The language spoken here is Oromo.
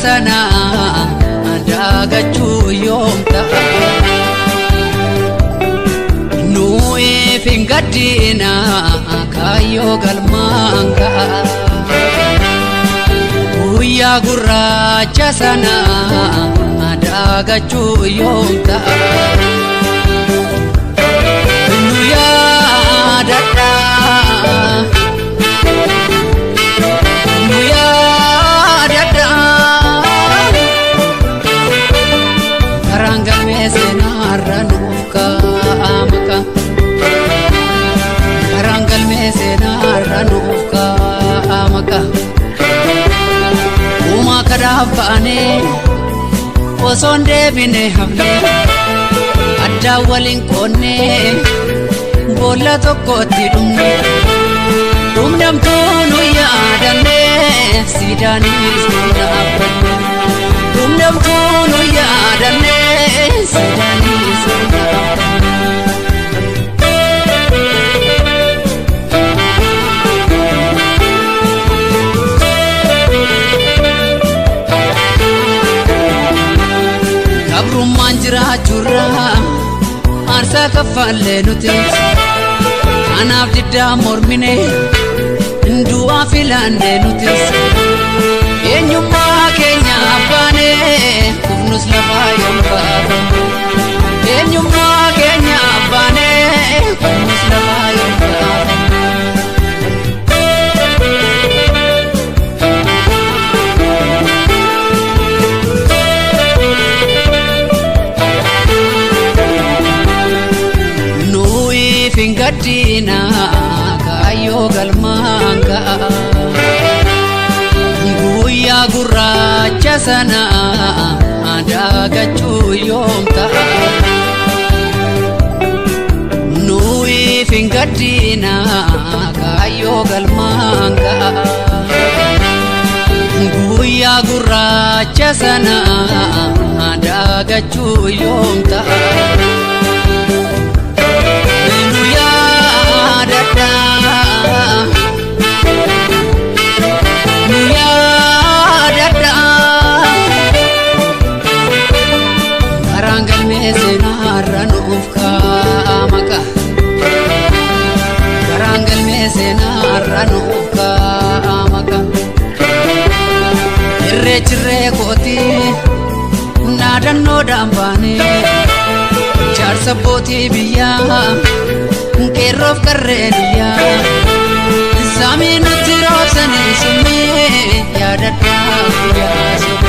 sana daagachuu yoom ta'a? Nuuf hin gaddina kaayyoo galmaan ga'a. Guyyaa gurraacha sana daagachuu yoom ta'a? Nu yaadadhaa. Nu yaadadhaa. Karaan galmee seenaarra nuuf kaa'ama. Karaan galmee seenaarra nuuf kaa'ama. Uumaa kadaaf ba'anee osoo hin deebine hafnee addaan waliin qoonnee boolla tokkotti dhumne. Dhumdamtuu nu yaadannee siidaanis nu dhaabbanne. Dhumdamtuu nu yaadannee siidaanis nu dhaabbanne. Gabrummaan jiraachuurraa aarsaa kaffallee nuti kanaaf diddaa mormine du'aa filanne nutis eenyummaa keenya abbaane kufnus lafaa yoom kaafamne. Eenyummaa keenya abbaane kufnus lafaa yoom kaafamne. Nuuf hin gaddina kaayyoo galmaan ga'a. Guyyaa gurraacha sana daagachuu yoom ta'a? Nuuf hin gaddina kaayyoo galmaan ga'a. Guyyaa gurraacha sana daagachuu yoom ta'a? Nu yaadadhaa. Nu yaadadhaa. Karaan galmee seenaarra nuuf kaa'ama. Karaan galmee seenaarra nuuf kaa'ama. Irreechirree kooti naadannoodhaan baanee jaarsa abbootii biyyaa qeerroof qarreen iyyaa samii nutti roobsanii summii yaadadhaa guyyaa sun.